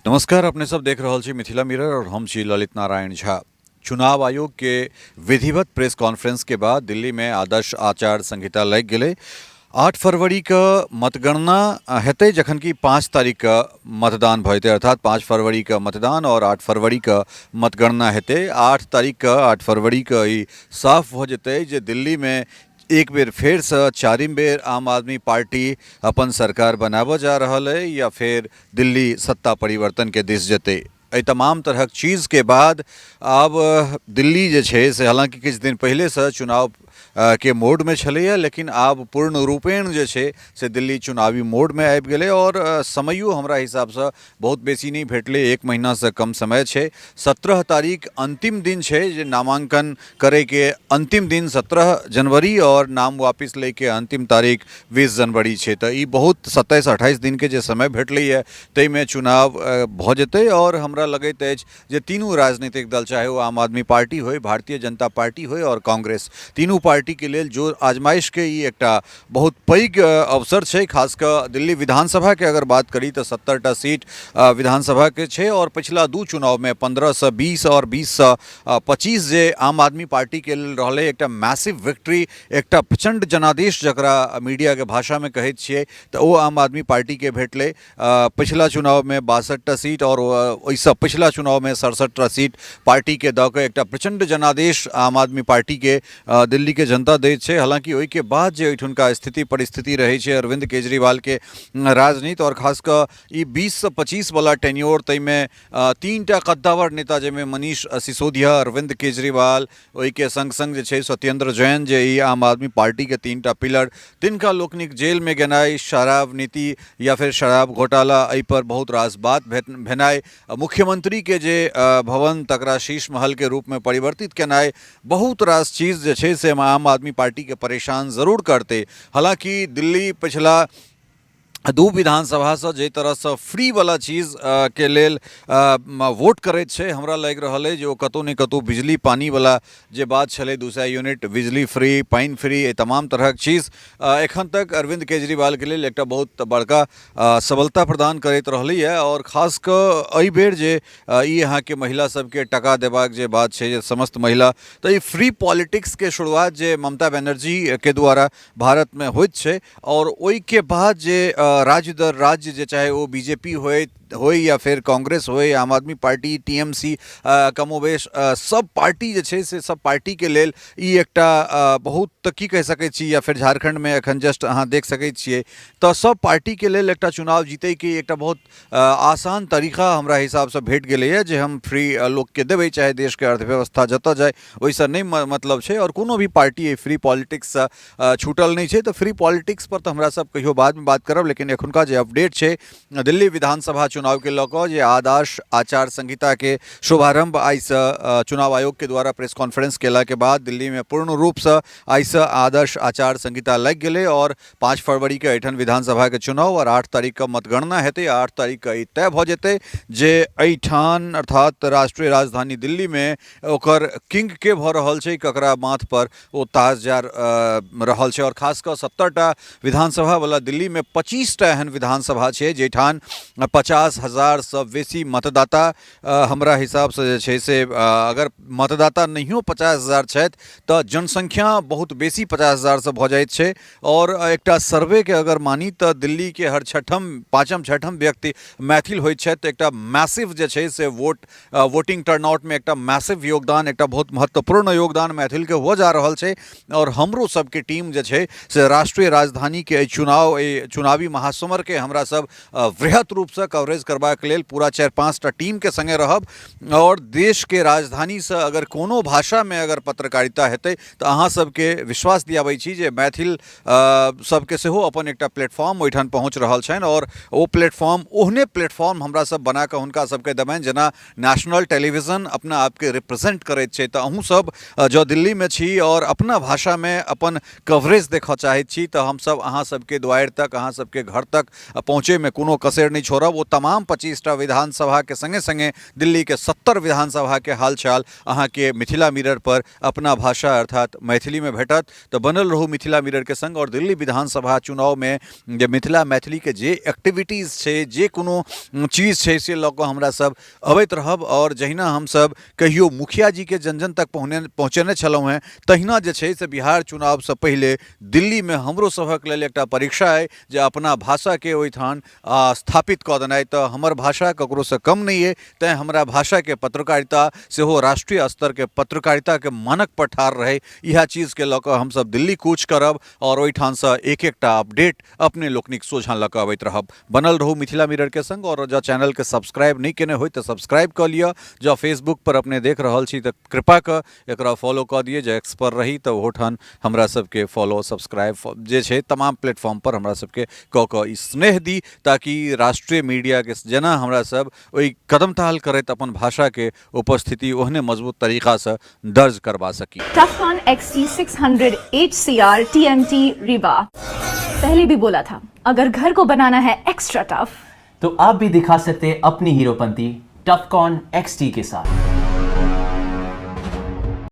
नमस्कार, अपने सब देख रहल छी मिथिला मिरर और हम छी ललित नारायण झा। चुनाव आयोग के विधिवत प्रेस कॉन्फ्रेंस के बाद दिल्ली में आदर्श आचार संहिता लागि गेलै। 8 फरवरी के मतगणना हेतै, जखन कि 5 तारीख के मतदान भऽ जेतै, अर्थात 5 फरवरी के मतदान और 8 फरवरी के मतगणना हेतै। 8 तारीख के 8 फरवरी के ई साफ भऽ जेतै जे दिल्ली में एक बेर फेरसँ चारिम बेर आम आदमी पार्टी अपन सरकार बनाबऽ जा रहल अइ या फेर दिल्ली सत्ता परिवर्तनके दिस जेतै। एहि तमाम तरहक चीजके बाद आब दिल्ली जे छै से हालाँकि किछु दिन पहिलेसँ चुनाव के मोडमे छलैए, लेकिन आब पूर्ण रूपेण जे छै से दिल्ली चुनावी मोडमे आबि गेलै आओर समयो हमरा हिसाबसँ बहुत बेसी नहि भेटलै, 1 महीनासँ कम समय छै। 17 तारीख अन्तिम दिन छै जे नामाङ्कन करैके अन्तिम दिन 17 जनवरी आओर नाम वापिस लैके अन्तिम तारीख 20 जनवरी छै। तऽ ई बहुत 27-28 दिनके जे समय भेटलैए ताहिमे चुनाव भऽ जेतै। आओर हमरा लगैत अछि जे तीनू राजनीतिक दल, चाहे ओ आम आदमी पार्टी होइ, भारतीय जनता पार्टी होइ आओर कांग्रेस, तीनू पार्टीके लेल जो आजमाइशके ई एकटा बहुत पैघ अवसर छै। खास कऽ दिल्ली विधानसभाके अगर बात करी तऽ 70टा सीट विधानसभाके छै आओर पछिला 2 चुनावमे 15 से 20 आओर 20 से 25 जे आम आदमी पार्टीके लेल रहलै, एकटा मैसिव विक्ट्री, एकटा प्रचण्ड जनादेश जकरा मीडियाके भाषामे कहैत छियै, तऽ ओ आम आदमी पार्टीके भेटलै। पछिला चुनावमे 62टा सीट आओर ओहिसँ पछिला चुनावमे 67टा सीट पार्टीके दऽ कऽ एकटा प्रचण्ड जनादेश आम आदमी पार्टीके दिल्लीके जनता दैत छै। हालाँकि ओहिके बाद जे एहिठुनका स्थिति परिस्थिति रहै छै अरविन्द केजरीवालके राजनीति आओर खास कऽ ई 20 से 25 वला टेन्योर, ताहिमे 3टा कद्दावर नेता जाहिमे मनीष सिसोदिया, अरविन्द केजरीवाल, ओहिके सङ्ग सङ्ग जे छै सत्येन्द्र जैन, जे ई आम आदमी पार्टीके 3टा पिलर, तिनका लोकनिक जेलमे गेनाइ, शराब नीति या फेर शराब घोटाला, एहिपर बहुत रास बात भेनाइ, मुख्यमंत्रीके जे भवन तकरा शीश महलके रूपमे परिवर्तित केनाइ, बहुत रास चीज जे छै से आम आदमी पार्टीके परेशान जरूर करतै। हालाँकि दिल्ली पछिला 2 विधानसभासँ जाहि तरहसँ फ्रीवला चीज के लेल वोट करैत छै, हमरा लागि रहल अइ जे ओ कतहु ने कतहु बिजली पानीवला जे बात छलै, 200 यूनिट बिजली फ्री, पानि फ्री, एहि तमाम तरहक चीज एखन तक अरविन्द केजरीवालके लेल एकटा बहुत बड़का सबलता प्रदान करैत रहलैए। आओर खास कऽ एहिबेर जे ई अहाँके महिला सबके टका देबाक जे बात छै, जे समस्त महिला, तऽ ई फ्री पॉलिटिक्सके शुरुआत जे ममता बनर्जीके द्वारा भारतमे होइत छै आओर ओहिके बाद जे राज्य दर राज्य जे चाहे ओ बी जे पी होय होइ या फेर कांग्रेस होइ, आम आदमी पार्टी, टी एम सी, कमोबेश सब पार्टी जे छै से सब पार्टीके लेल ई एकटा बहुत की कहि सकै छी, या फेर झारखण्डमे एखन जस्ट अहाँ देख सकै छियै, तऽ सब पार्टीके लेल एकटा चुनाव जीतैके एकटा बहुत आसान तरीका हमरा हिसाबसँ भेट गेलैए जे हम फ्री लोकके देबै, चाहे देशके अर्थव्यवस्था जतऽ जाय ओहिसँ नहि मतलब छै। आओर कोनो भी पार्टी एहि फ्री पॉलिटिक्ससँ छूटल नहि छै। तऽ फ्री पॉलिटिक्स पर तऽ हमरा सब कहियो बादमे बात करब, लेकिन एखुनका जे अपडेट छै दिल्ली विधानसभा चुनावके लऽ कऽ, जे आदर्श आचार संहिताके शुभारंभ आइसँ चुनाव आयोगके द्वारा प्रेस कॉन्फ्रेंस केलाके बाद दिल्लीमे पूर्ण रूपसँ आइसँ आदर्श आचार संहिता लागि गेलै आओर 5 फरवरीके एहिठाम विधानसभाके चुनाव आओर 8 तारीखके मतगणना हेतै। 8 तारीखके ई तय भऽ जेतै जे एहिठाम अर्थात राष्ट्रीय राजधानी दिल्लीमे ओकर किंग के भऽ रहल छै, ककरा माथपर ओ ताज जा रहल छै। आओर खास कऽ 70टा विधानसभावला दिल्लीमे 25टा एहन विधानसभा छै जाहिठाम 50,000सँ बेसी मतदाता, हमरा हिसाबसँ जे छै से अगर मतदाता नहियो 50,000 छथि तऽ जनसंख्या बहुत बेसी 50,000सँ भऽ जाइत छै। आओर एकटा सर्वेके अगर मानी तऽ दिल्लीके हर छठम, पाँचम, छठम व्यक्ति मैथिल होइत छथि। तऽ एकटा मैसिव जे छै से वोटिंग टर्नआउटमे एकटा मैसिव योगदान, एकटा बहुत महत्वपूर्ण योगदान मैथिलके हुअ जा रहल छै। आओर हमरो सबके टीम जे छै से राष्ट्रीय राजधानीके एहि चुनाव, एहि चुनावी महासमरके हमरा सब वृहत रूपसँ कवरेज करबाक लेल पूरा 4-5टा टीमके सङ्गे रहब। आओर देशके राजधानीसँ अगर कोनो भाषामे अगर पत्रकारिता हेतै तऽ अहाँ सबके विश्वास दियाबै छी जे मैथिल सबके सेहो अपन एकटा प्लेटफॉर्म ओहिठाम पहुँच रहल छनि आओर ओ प्लेटफॉर्म ओहने प्लेटफॉर्म हमरा सब बनाकऽ हुनका सबके देबनि जेना नेशनल टेलीविजन अपना आपके रिप्रेजेंट करैत छै। तऽ अहूँ सब जँ दिल्लीमे छी आओर अपना भाषामे अपन कवरेज देखऽ चाहैत छी तऽ हमसब अहाँ सबके दुआरि तक, अहाँ सबके घर तक पहुँचैमे कोनो कसरि नहि छोड़ब। ओ तमाम तमाम 25टा विधानसभाके सङ्गे सङ्गे दिल्लीके 70 विधानसभाके हालचाल अहाँके मिथिला मिरर पर अपना भाषा अर्थात मैथिलीमे भेटत। तऽ बनल रहू मिथिला मिररके सङ्ग आओर दिल्ली विधानसभा चुनावमे जे मिथिला मैथिलीके जे एक्टिविटीज छै, जे कोनो चीज छै, से लऽ कऽ हमरा सब अबैत रहब। आओर जहिना हमसब कहियो मुखिया जीके जन जन तक पहुँचेने छलहुँ हेँ, तहिना जे छै से बिहार चुनावसँ पहिले दिल्लीमे हमरो सभक लेल एकटा परीक्षा अइ जे अपना भाषाके ओहिठाम स्थापित कऽ देनाइ। तऽ हमर भाषा ककरोसँ कम नहि अइ, तैँ हमरा भाषाके पत्रकारिता सेहो राष्ट्रीय स्तरके पत्रकारिताके मानकपर ठाढ़ रहै, इएह चीजके लऽ कऽ हमसब दिल्ली कूच करब आओर ओहिठामसँ एक एकटा अपडेट अपने लोकनिक सोझाँ लऽ कऽ अबैत रहब। बनल रहू मिथिला मिररके सङ्ग आओर जँ चैनलके सब्सक्राइब नहि केने होइ तऽ सब्सक्राइब कऽ लिअ। जँ फेसबुकपर अपने देख रहल छी तऽ कृपा कऽ एकरा फॉलो कऽ दिअ। जँ एक्सपर रही तऽ ओहोठाम हमरा सबके फॉलो सब्सक्राइब जे छै तमाम प्लेटफॉर्मपर हमरा सबके कऽ कऽ ई स्नेह दी, ताकि राष्ट्रीय मीडियाके जेना हमरा सब ओहि कदमताल करैत अपन भाषाके उपस्थिति ओहने मजबूत तरीकासँ दर्ज करबा सकी। Tufcon XT600 HCR TMT Rewa। पहले भी बोला था, अगर घर को बनाना है एक्स्ट्रा टफ तो आप भी दिखा सकते हैं अपनी हीरोपंती टफकॉन XT के साथ।